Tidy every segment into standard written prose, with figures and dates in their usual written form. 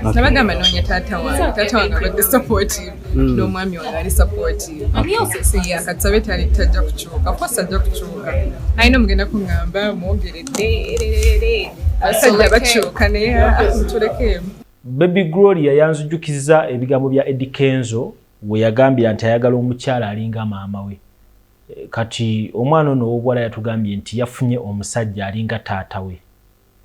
Nabagamba noonya taata wange. Taata wange abadde supportive, n'omwami wange ali supportive. So yeah, kati sabe tajja kukyuka. Of course ajja kukyuka. Alina omugenda kuŋŋamba mwogeredde, abasajja bakyuka, naye mutulekeemu. Baby Gloria yanzujukiza ebigambo bya Eddy Kenzo we yagambira nti ayagala omukyala alinga maama we. Kati omwana ono ow'obuwala yatugambye nti yafunye omusajja alinga taata we,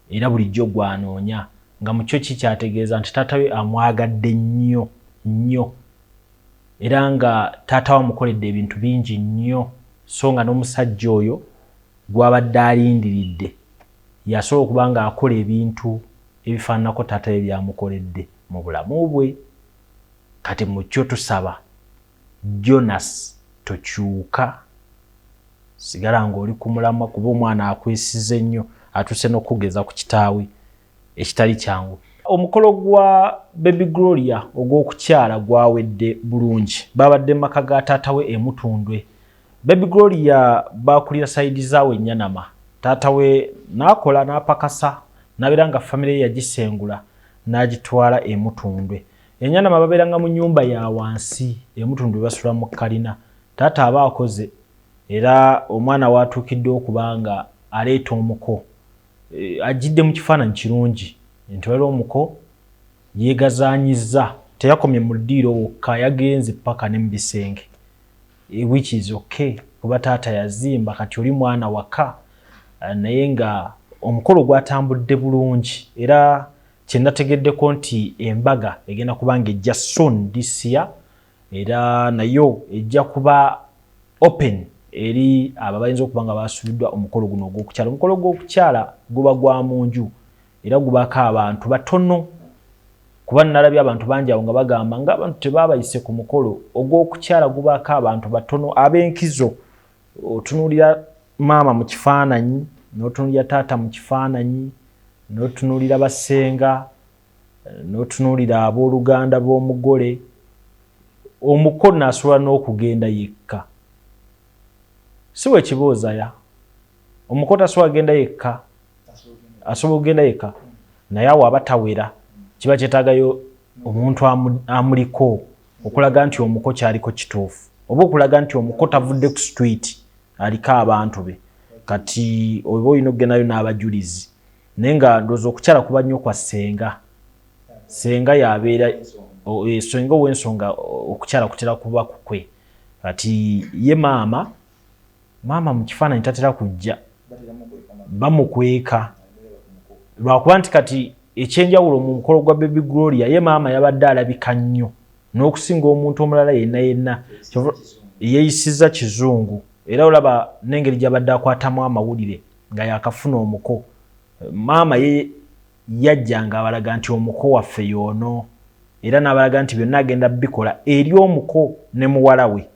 era bulijjo gwanoonya, nga mukyo kikyategeeza nti taata we amwagadde nnyo nnyo, era nga taata we amukoledde ebintu bingi nnyo, so nga n'omusajja oyo gw'abadde alindiridde yasobola okuba nga akola ebintu ebifaananako taata we byamukoledde mu bulamu bwe. Kati mu kyo tusaba Jonas tokyuka, sigala ng'oli ku mulamwa, kuba omwana akwesize nnyo, atuuse n'okugeza ku kitaawe, ekitali kyangu. Omukolo gwa Baby Gloria ogw'okukyala gwawedde bulungi. Babadde mu maka ga taata we Emutundwe. Baby Gloria bakulira side zaawe Enyanama. Taata we n'akola n'apakasa, n'abeera nga famire ye yagisengula n'agitwala Emutundwe. Enyanama babeeranga mu nnyumba ya wansi, Emutundwe basula mu kalina. Taata aba akoze, era omwana waatuukidde okuba nga aleeta omuko, ajjidde mu kifaananyi kirungi nti waliwo omuko yeegazaanyizza, teyakomye mu ddiiro wokka, yagenze paka ne mu bisenge, which is okay kuba taata yazimba, kati oli mwana waka. Naye nga omukolo gwatambudde bulungi, era kye nategeddeko nti embaga egenda kuba nga ejja soon this year, era nayo ejja kuba open eri abo abayinza okuba nga basuubiddwa omukolo guno ogw'okukyala. Omukolo gw'okukyala guba gwa mu nju, era gubaako abantu batono, kuba nalabye abantu bangi awo nga bagamba ng'abantu tebabayise ku mukolo ogw'okukyala. Gubaako abantu batono ab'enkizo. Otunuulira maama mu kifaananyi, n'otunuulira taata mu kifaananyi, n'otunuulira bassenga, n'otunuulira abooluganda b'omugole. Omuko naasobola n'okugenda yekka, si bwe kibuuzaya? Omuko tasobola kugenda yekka? Asobola okugenda yekka, naye awo aba tawera, kiba kyetaagayo omuntu amuliko okulaga nti omuko kyaliko kituufu, oba okulaga nti omuko tavudde ku street, aliko abantu be. Kati oba olina okugendayo n'abajulizi, naye nga ndowooza okukyala kuba nnyo kwa ssenga. Ssenga yabeera senga ow'ensonga, okukyala kutera kuba kukwe. Kati ye maama mu kifaananyi tatera kujja, bamukweka, lwakuba nti kati ekyenjawulo mu mukolo gwa Baby Gloria, ye maama yabadde alabika nnyo n'okusinga omuntu omulala yenna yenna. Yeeyisizza kizungu, era olaba n'engeri gy'abadde akwatamu amawulire nga yakafuna omuko. Maama ye yajja nga abalaga nti omuko waffe y'ono, era n'abalaga nti byonna agenda bikola eri omuko ne muwala we.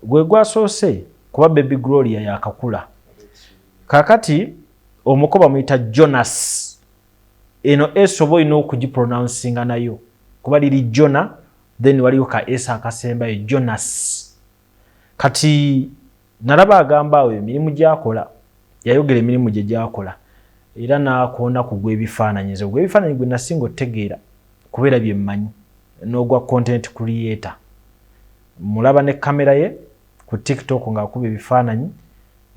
Gwe gwasoose kuba Baby Gloria yakakula. Kakati omuko bamuyita Jonas. Eno S oba olina okugipronouncinga nayo, kuba liri Jona, then waliwo ka S akasembayo, Jonas. Kati nalaba agamba awo emirimu gyakola, yayogera emirimu gye gyakola, era n'akoona ku gw'ebifaananyi. Nze ogw'ebifaananyi gwe nasinga otegeera, kubeera bye mmanyi, n'ogwa content creator. Mulaba ne kamera ye ku TikTok ng'akuba ebifaananyi.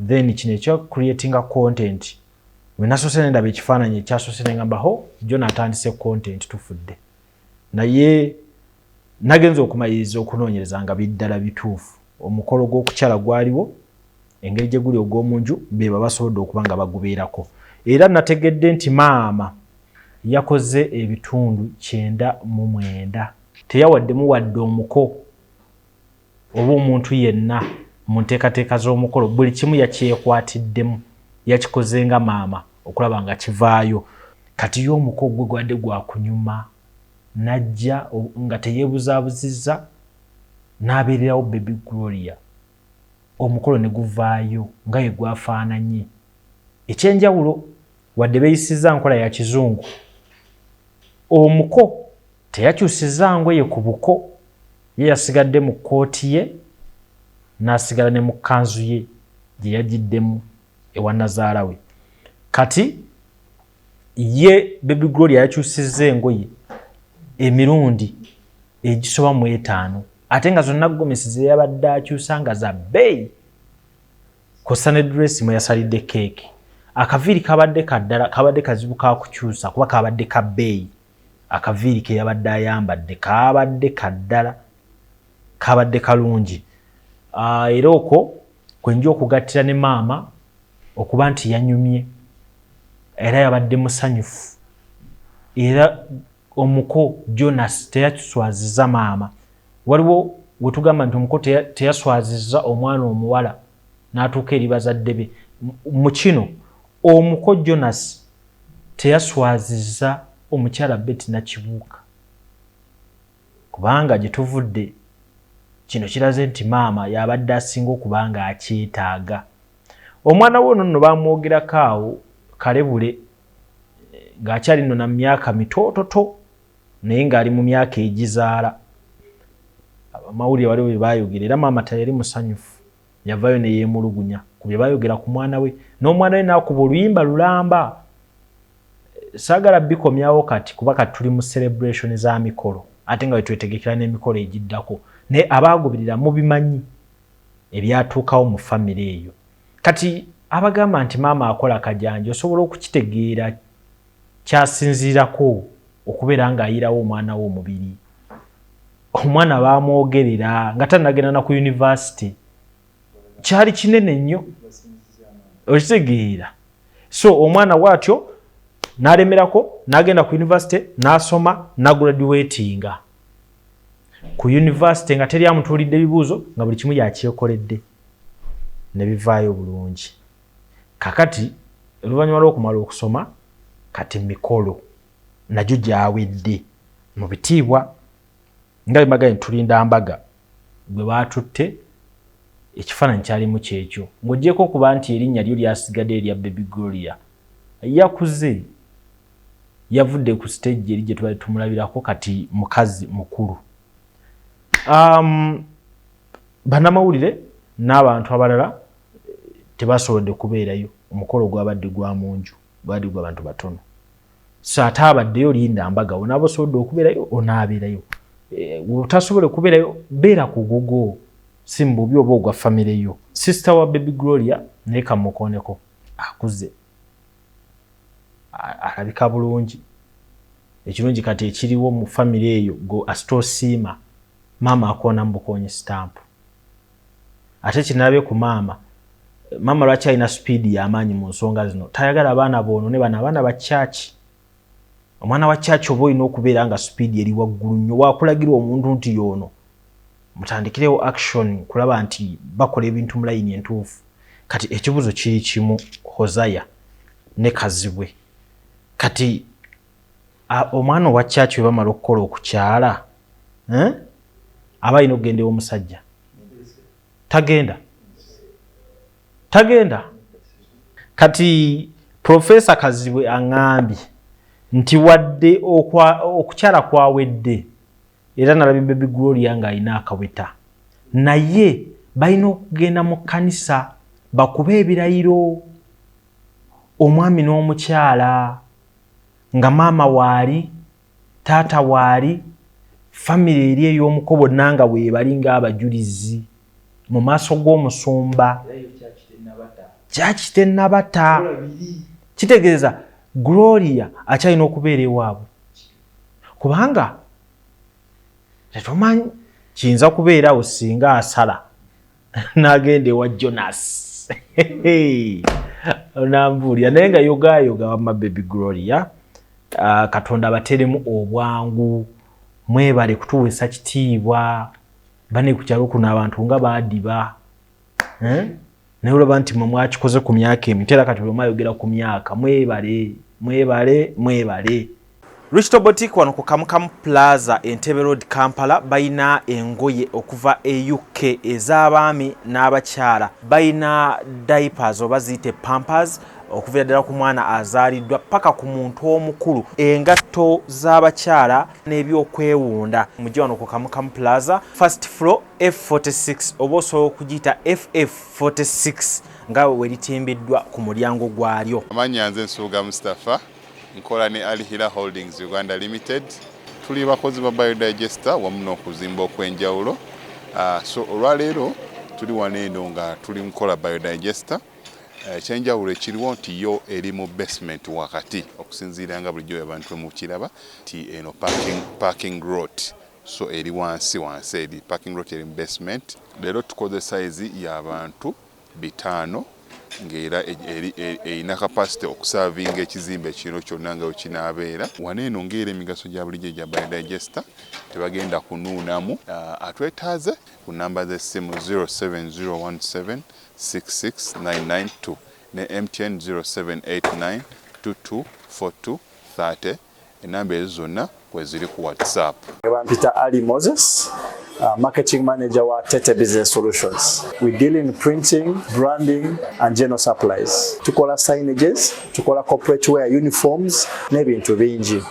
Then kino ekya creatinga content, we nasoose nendaba ekifaananyi ekyasoose, nengamba, "Ho, Jona atandise content, tufudde." Naye nagenza okumaliriza okunoonyereza nga biddala bituufu. Omukolo gw'okukyala gwaliwo engeri gye guli ogw'omunju, beba basobodde okuba nga bagubeerako. Era nategedde nti maama yakoze ebitundu 99, teyawaddemu wadde omuko oba omuntu yenna mu nteekateeka z'omukolo. Buli kimu yakyekwatiddemu, yakikoze nga maama okulaba nga kivaayo. Kati ye omuko gwe gwadde gwakunyuma, najja nga teyeebuzaabuzizza, n'abeererawo Baby Gloria, omukolo ne guvaayo nga ye gwafaananye. Ekyenjawulo, wadde beeyisizza nkola ya kizungu, omuko teyakyusizza ngoye ku buko. Ye yasigadde mu kkooti ye, n'asigala ne mu kkanzu ye gye yagiddemu ewa nazaala we. Kati Ye Baby Gloria yakyusizza engoye emirundi egisoba mu 5, ate nga zonna gomesi ze yabadde akyusa nga za bbeeyi, kw'ossa ne dress mwe yasalidde keeki. Akaviiri kabadde kaddala, kabadde kazibu ka kukyusa kuba kabadde ka bbeeyi. Akaviiri ke yabadde ayambadde kabadde kaddala, kabadde kalungi. Era okwo kwe nja okugattira ne maama okuba nti yanyumye era yabadde musanyufu, era omuko Jonas teyaswaziza maama. Waliwo we tugamba nti omuko teyaswaziza omwana omuwala n'atuuka eri bazadde be. Mu kino omuko Jonas teyaswaziza omukyala Betty Nakibuuka, kubanga gye tuvudde kino kiraze nti maama yabadde asinga okuba nga akyetaaga. Omwana we ono nno bamwogerako awo kalebule ng'akyali nno na myaka mitoototo, naye ng'ali mu myaka egizaala. Amawulire waliwo bye baayogera, era maama teyali musanyufu, yavaayo ne yeemulugunya ku bye baayogera ku mwana we, n'omwana we n'akuba oluyimba lulamba. Saagala bikomyawo kati kuba kati tuli mu celebration za mikolo, ate nga wetwetegekera n'emikolo egiddako, naye abaagoberera mubimanyi ebyatuukawo mu famire eyo. Kati abagamba nti maama akola kajanja, osobola okukitegeera kyasinziirako okubeera ng'ayirawo omwana we omubiri. Omwana baamwogerera nga tannagenda na ku yunivasite, kyali kinene nnyo, okitegeera. So omwana bw'atyo n'alemerako n'agenda ku yunivasite n'asoma n'agraduatinga ku yunivasite nga teri amutuulidde bibuuzo, nga buli kimu yakyekoledde ne bivaayo bulungi. Kakati oluvannyuma lw'okumala okusoma, kati mikolo nagyo gyawedde mu bitiibwa nga bwe mbagambye tulinda mbaga gwe baatutte. Ekifaananyi kyalimu kyekyo, ng'oggyeko okuba nti erinnya lyo lyasigadde erya Baby Gloria. Yakuze, yavudde ku stage eri gye tubadde tumulabirako, kati mukazi mukulu. Bannamawulire n'abantu abalala tebasobodde kubeerayo, omukolo gwabadde gwa mu nju, gwabadde gwa bantu batono. So ate abaddeyo linda mbaga, onaaba osobodde okubeerayo onaabeerayo, otasobole kubeerayo beera ku gugo, si mu bubi oba ogwa famire yo. Sister wa Baby Gloria naye kamukooneko, akuze, alabika bulungi. Ekirungi kati ekiriwo mu famire eyo, go asita osiima maama akoona mu bukoonyi sitampu. Ate kinalabye ku maama, maama lwaki alina sipiidi y'amaanyi mu nsonga zino, tayagala abaana boonone. Bano abaana ba kyaki, omwana wa kyaki oba olina okubeera nga sipiidi eri waggulu nnyo, wakulagira omuntu nti yoono mutandikirewo action kulaba nti bakola ebintu mu layini entuufu. Kati ekibuuzo kiri kimu, Hosaya ne Kazibwe, kati omwana owa kyaki bwe bamala okukola okukyala, aba alina okugenda ew'omusajja? Tagenda, tagenda. Kati Profesa Kazibwe aŋŋambye nti wadde okukyala kwawedde, era nalabye Baby Gloria ng'alina akaweta, naye balina okugenda mu kkanisa bakube ebirayiro omwami n'omukyala, nga maama waali, taata waali, famire eri ey'omuko bonna nga weebali ng'abajulizi mu maaso g'omusumba. Kyaki tennabata, kitegeeza Gloria akyalina okubeera ewaabwe, kubanga tetumanyi kiyinza kubeerawo singa asala n'agenda ewa Jonas onambuulira. Naye nga yogayoga wamma Baby Gloria, Katonda abateremu obwangu, mwebale kutuweesa kitiibwa. Bane ku kyalo kuno abantu nga baadiba, naye olaba nti mwe mwakikoze ku myaka emito, era kati buli omu ayogera ku myaka. Mwebale, mwebale, mwebale. Richto Boutique wano ku Kamukamu Plaza, Entebbe Road, Kampala, balina engoye okuva e UK ez'abaami n'abakyala. Balina diapers oba ziyite pampers okuviira ddala ku mwana azaaliddwa paka ku muntu omukulu, engatto z'abakyala n'ebyokwewunda. Mujje wano ku Kamukamu Plaza, first floor, F46, oba osobola okugiyita FF46 nga we litimbiddwa ku mulyango gwalyo. Amannya nze Nsubuga Mustapha. Nkola ne Alhila Holdings Uganda Limited. Tuli bakozi ba biodigester wamu n'okuzimba okw'enjawulo. So olwaleero tuli wano eno nga tuli mukola biodigester. Ekyenjawulo ekiriwo nti yo eri mu basement wakati, okusinziira nga bulijjo abantu mukiraba nti eno parking lot, so eri wansi wansi, eri parking lot, eri mu basement. Leero tukoze size y'abantu 500, ng'era erina capacity okuservinga ekizimbe kino kyonna nga wekinaabeera. Wano eno ng'era emigaso gya bulijjo egya biodigester, tebagenda kunuunamu. Atwetaaze ku namba z'essimu 07017 66992 ne MTN 0789 224230. Enamba ezo zonna kweziri ku WhatsApp. Bampita Ali Moses, marketing manager wa Tete Business Solutions. We deal in printing, branding and general supplies. Tukola signages, tukola corporate wear, uniforms n'ebintu bingi.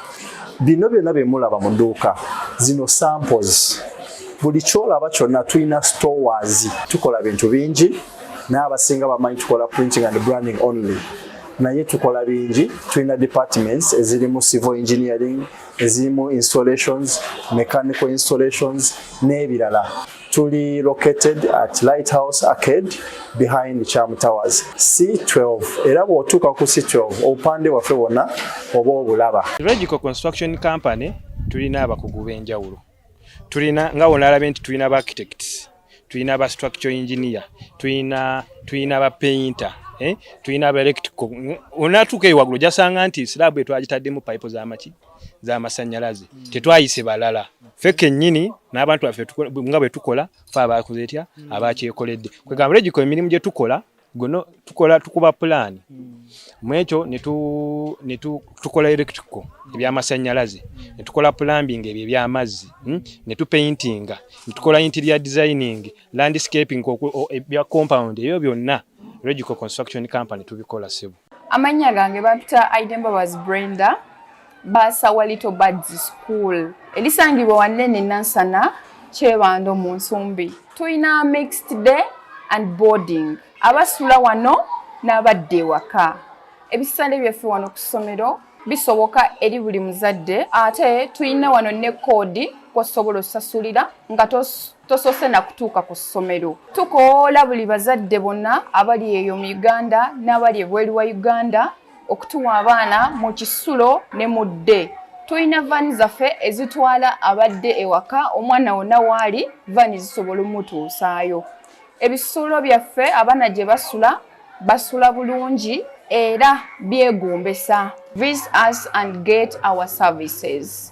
Bino byonna bye mulaba mu dduuka, zino samples. Buli kyolaba kyonna tulina stores, tukola bintu bingi, naye abasinga bamanyi tukola printing and branding only. Naye tukola bingi, tulina departments ezirimu civil engineering, ezirimu installations, mechanical installations n'ebirala. Tuli located at Lighthouse Arcade behind Cham Towers C12, era bw'otuuka ku C12 obupande bwaffe bwonna oba obulaba. Regico Construction Company tulina abakugu b'enjawulo. Tulina nga wonalabye nti tulina ba architects, tulina ba structural engineer, tulina ba painter, eh? Tulina aba electrical. Onatuuka eyo waggulu ojasanga nti slab etwagitaddemu pipe z'amaki z'amasannyalaze. Tetwayise balala, ffe kennyini n'abantu baffe nga bwe tukola fe abakoze etya abakyekoledde. Kwegamba Regico emirimu gye tukola guno tukola tukuba pulaani mu ekyo ne tukola electrical, ebyamasannyalaze, ne tukola plumbing, ebyo ebyamazzi, Ne tupaintinga, ne tukola interior designing, landscaping, ebya compound, ebyo byonna Regico Construction Company tubikola, ssebo. Amannya gange bampita Aiden Mbabazi Brenda, bursar wa Little Birds School erisangibwa wannene Nansana, Kyebando mu Nsumbi. Tulina mixed day and boarding, abasula wano n'abadda ewaka. Ebisale byaffe wano ku ssomero bisoboka eri buli muzadde, ate tulina wano ne code kwosobola osasulira nga tosoose na kutuuka ku ssomero. Tukoola buli bazadde bonna abali eyo mu Uganda n'abali ebweru wa Uganda okutuwa abaana mu kisulo ne mu day. Tulina van zaffe ezitwala abadde ewaka, omwana wonna waali van zisobola omutuusaayo. Ebisulo byaffe abaana gye basula basula bulungi era byegombesa. Visit us and get our services.